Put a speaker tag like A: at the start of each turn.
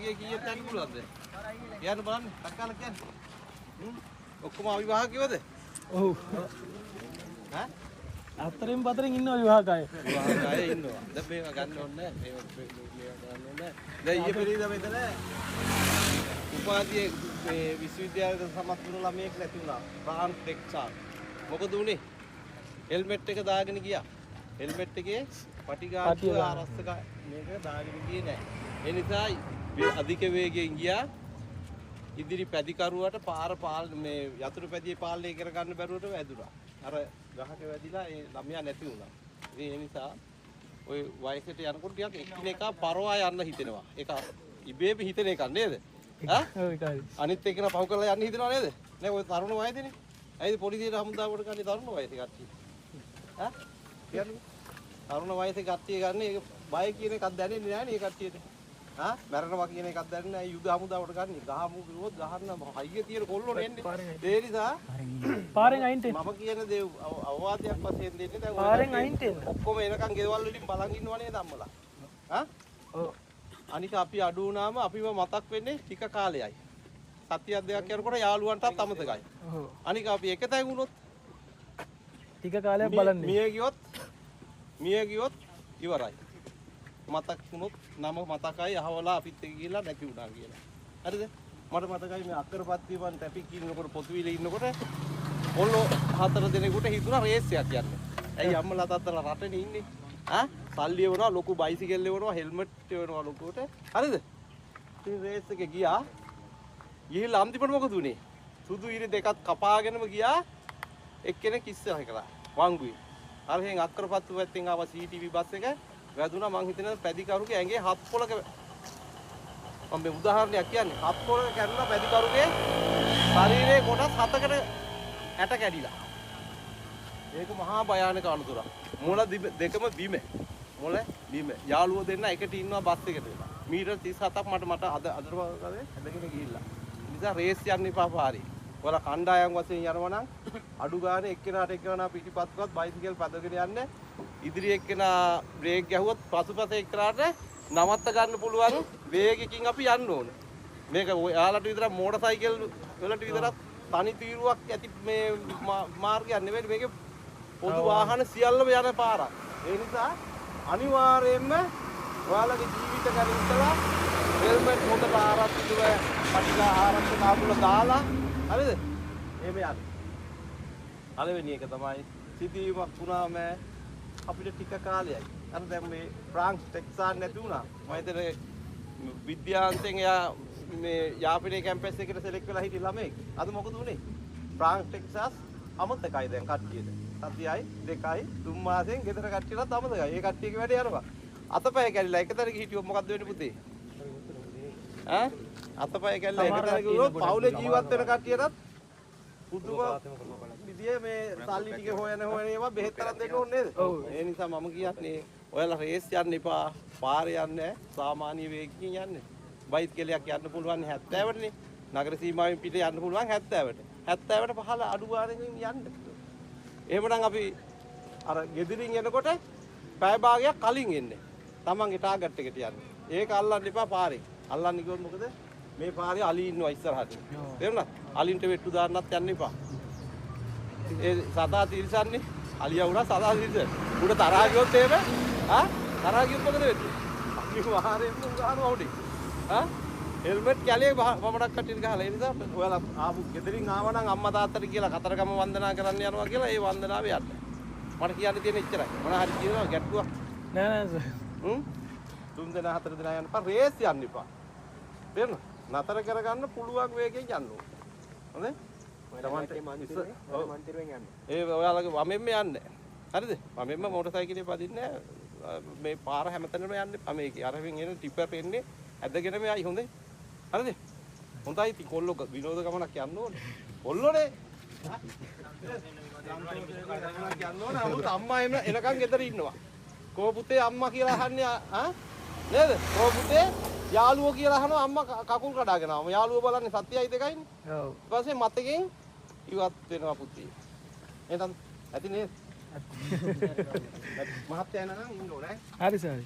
A: කීයක් යන්න පුළුවන්ද? කියන්න බලන්න. ටක්කාලා කියන්න. ඔක්කොම අවිවාහකයෝද?
B: ඔව්.
A: ඈ?
B: හතරෙන් පතරෙන් ඉන්නවා විවාහක අය.
A: විවාහක අය ඉන්නවා. දැන් මේවා ගන්න ඕනේ නෑ. මේවා මේවා ගන්න ඕනේ නෑ. දැන් ඊයේ පෙරේදා මෙතන උපාධිය මේ විශ්වවිද්‍යාලයට සමත් වුණු ළමයෙක් නැති වුණා. ප්‍රාන් ටෙක්සාස්. මොකද වුනේ? හෙල්මට් එක දාගෙන ගියා. හෙල්මට් එකේ පටිඝාතක ආරක්ෂක මේක දාගෙන ගියේ නෑ. ඒ නිසා අධික වේගයෙන් ගියා. ඉදිරි පැදිකරුවට පාර මේ යතුරු පැදියේ පාලනය කරගන්න බැරුවට වැදුනා. අර ගහක වැදිලා ඒ ළමයා නැති වුණා. ඉතින් ඒ නිසා ඔය වයසට යනකොට ටිකක් එක්කිනෙකා පරවා යන්න හිතෙනවා. ඒක ඉබේම හිතෙන එකක් නේද? ඈ?
B: ඔව් ඒකයි.
A: අනිත් එක්කෙනා පහු කරලා යන්න හිතෙනව නේද? නෑ ඔය තරුණ වයසේනේ. ඇයිද පොලිසියට හමුදාවට ගන්නේ තරුණ වයසේ කට්ටිය? ඈ? කියන්නේ තරුණ වයසේ කට්ටිය ගන්න ඒක බය කියන එකක් දැනෙන්නේ නෑනේ ඒ කට්ටියට. ආ මැරෙනවා කියන එකක් දැනෙන්නේ නෑ. යුද හමුදාවට ගන්න. ගහමු කිව්වොත් ගහන්න හයිය තියෙන කොල්ලෝ එන්නේ. ඒ නිසා
B: පාරෙන් අයින්ට එන්න.
A: මම කියන දේ අවවාදයක් වශයෙන් දෙන්නේ. දැන්
B: පාරෙන් අයින්ට එන්න.
A: ඔක්කොම එනකන් ගෙවල් වලින් බලන් ඉන්නව නේද අම්මලා? ආ?
B: ඔව්.
A: අනික අපි අඩු වුණාම අපිව මතක් වෙන්නේ ටික කාලයයි. සතියක් දෙකක් යනකොට යාළුවන්ටත් අමතකයි.
B: ඔව්.
A: අනික අපි එක තැන් වුණොත්
B: ටික කාලයක් බලන්නේ.
A: මිය ගියොත් ඉවරයි. මතක් වුණොත් නම මතකයි අහවලා අපිත් එක්ක ගිහිල්ලා නැති වුණා කියලා. හරිද? මට මතකයි මේ අක්කරපත්තිය මං ට්‍රැෆික් ඉන්නකොට පොතුවිලේ ඉන්නකොට කොල්ලෝ හතර දෙනෙකුට හිතුණා රේස් එකක් යන්න. ඇයි අම්මලා තාත්තලා රටේ ඉන්නේ? ආ සල්ලි එවනවා ලොකු බයිසිකල් එවනවා හෙල්මට් එවනවා ලොකුවට. හරිද? ඉතින් රේස් එකේ ගියා. ගිහිල්ලා අන්තිමට මොකද වුනේ? සුදු ඉරි දෙකක් කපාගෙනම ගියා. එක්කෙනෙක් ඉස්සරහ කරා. වංගුයි. අර එහෙන් අක්කරපත්තු පැත්තෙන් ආවා CTV bus එක. වැදුනා. මං හිතනවා පැදිකරුගේ ඇඟේ හත් පොලක, මම මේ උදාහරණයක් කියන්නේ, හත් පොලක කැඩුනා පැදිකරුගේ ශරීරයේ කොටස් හතකට ඇට කැඩිලා. ඒක මහා භයානක අනතුරක්. මොළ දෙකම බිම. මොළ බිම. යාළුවෝ දෙන්න එකට ඉන්නවා බස් එකට වෙලා. මීටර් 37ක් මට අද අදට වගේ ඇදගෙන ගිහිල්ලා. ඒ නිසා රේස් යන්න එපා පාරේ. ඔයාලා කණ්ඩායම් වශයෙන් යනවා නම් අඩු ගානේ එක්කෙනාට එක්කෙනා පිටිපස්සට බයිසිකල් පදගෙන යන්න. ඉදිරි එක්කෙනා බ්‍රේක් ගැහුවොත් පසුපස එක්කෙනාට නවත්ත ගන්න පුළුවන් වේගයකින් අපි යන්න ඕන. මේක ඔයාලට විතරක් මෝටර් සයිකල් වලට විතරක් තනි තීරුවක් ඇති මේ මාර්ගයක් නෙවෙයි. මේකේ පොදු වාහන සියල්ලම යන පාරක්. ඒ නිසා අනිවාර්යයෙන්ම ඔයාලගේ ජීවිත ගැන හිතලා හෙල්මට් හොඳට ආරක්ෂිතව පටිඝ ආරක්ෂක අමුල දාලා හරිද? එහෙම යන්න. පළවෙනි එක තමයි සිදුවීමක් වුණාම අපිට ටික කාලයයි. අර දැන් මේ ෆ්‍රාන්ස් ටෙක්සාස් නැති වුණා. මම හිතන්නේ විද්‍යාන්තයෙන් එයා මේ යාපනයේ කැම්පස් එකට සෙලෙක්ට් වෙලා හිටිය ළමයෙක්. අද මොකද වුනේ? ෆ්‍රාන්ස් ටෙක්සාස් අමතකයි දැන් කට්ටියට. සතියයි දෙකයි තුන් මාසෙන් ගෙදර කට්ටියටත් අමතකයි. ඒ කට්ටියගේ වැඩේ යනවා. අතපය කැඩිලා එක තැනක හිටියොත් මොකද්ද වෙන්නේ පුතේ? ඈ? අතපය කැඩිලා එක තැනක වුණොත් පවුලේ ජීවත් වෙන කට්ටියටත් පුදුම විදියේ මේ සල්ලි ටික හොයන ඒවා බෙහෙත් තරම් දෙන්න ඕනේ නේද? ඒ නිසා මම කියන්නේ ඔයාලා රේස් යන්න එපා. පාරේ යන්න සාමාන්‍ය වේගකින් යන්න. බයිසිකලයක් යන්න පුළුවන් 70ටනේ. නගර සීමාවෙන් පිට යන්න පුළුවන් 70ට. 70ට පහළ අඩු ගානකින් යන්න. එහෙමනම් අපි අර ගෙදරින් එනකොට පැය භාගයක් කලින් එන්නේ. තමන්ගේ ටාගට් එකට යන්න. ඒක අල්ලන්න එපා පාරේ. අල්ලන්න කිව්වොත් මොකද? මේ පාරේ අලි ඉන්නවා ඉස්සරහට. තේරුණාද? අලින්ට වෙට්ටු දාන්නත් යන්න එපා. ඒ සතා තිරිසන්නේ අලියා වුණා සතා තිරිසන්. උඩ තරහා ගියොත් එහෙම ආ තරහා ගියොත් මොකද වෙන්නේ? අනිවාර්යයෙන්ම උගහනවා උඩින්. ආ හෙල්මට් කැලේ පමණක් කටින් ගහලා. ඒ නිසා ඔයාලා ආපු ගෙදරින් ආවා නම් අම්මා තාත්තට කියලා කතරගම වන්දනා කරන්න යනවා කියලා ඒ වන්දනාවේ යන්න. මට කියන්න තියෙන එච්චරයි. මොන හරි කියනවා ගැටලුවක්.
B: නෑ නෑ සර්.
A: තුන් දෙනා හතර දෙනා යන්න එපා. රේස් යන්න එපා. තේරුණා? නතර කරගන්න පුළුවන් වේගයෙන් යන්න ඕන. හොඳයි?
C: මන්තිරුවෙන් යන්න.
A: ඒ ඔයාලගේ වමෙන්ම යන්න. හරිද? වමෙන්ම මෝටර් සයිකලේ පදින්න මේ පාර හැමතැනම යන්න එපා. මේකේ අර වෙන් එන ටිපර් එන්නේ ඇදගෙනම යයි. හොඳයි? හරිද? හොඳයි ඉතින් කොල්ලෝ විනෝද ගමනක් යන්න ඕනේ. කොල්ලෝනේ. ගමනක් යන්න ඕනේ. නමුත් අම්මා එන එනකන් ගෙදර ඉන්නවා. කෝ පුතේ අම්මා කියලා අහන්නේ ආ නේද? කෝ පුතේ යාළුවෝ කියලා අහනවා අම්මා කකුල් කඩාගෙන ආවම යාළුවෝ බලන්නේ සතියයි දෙකයිනේ.
B: ඔව්.
A: ඊට පස්සේ මතකෙන් ඉවත් වෙනවා පුතේ. එහෙනම් ඇති නේද? මහත්තයා එනනම් ඉන්න ඕනේ.
B: හරි සර්.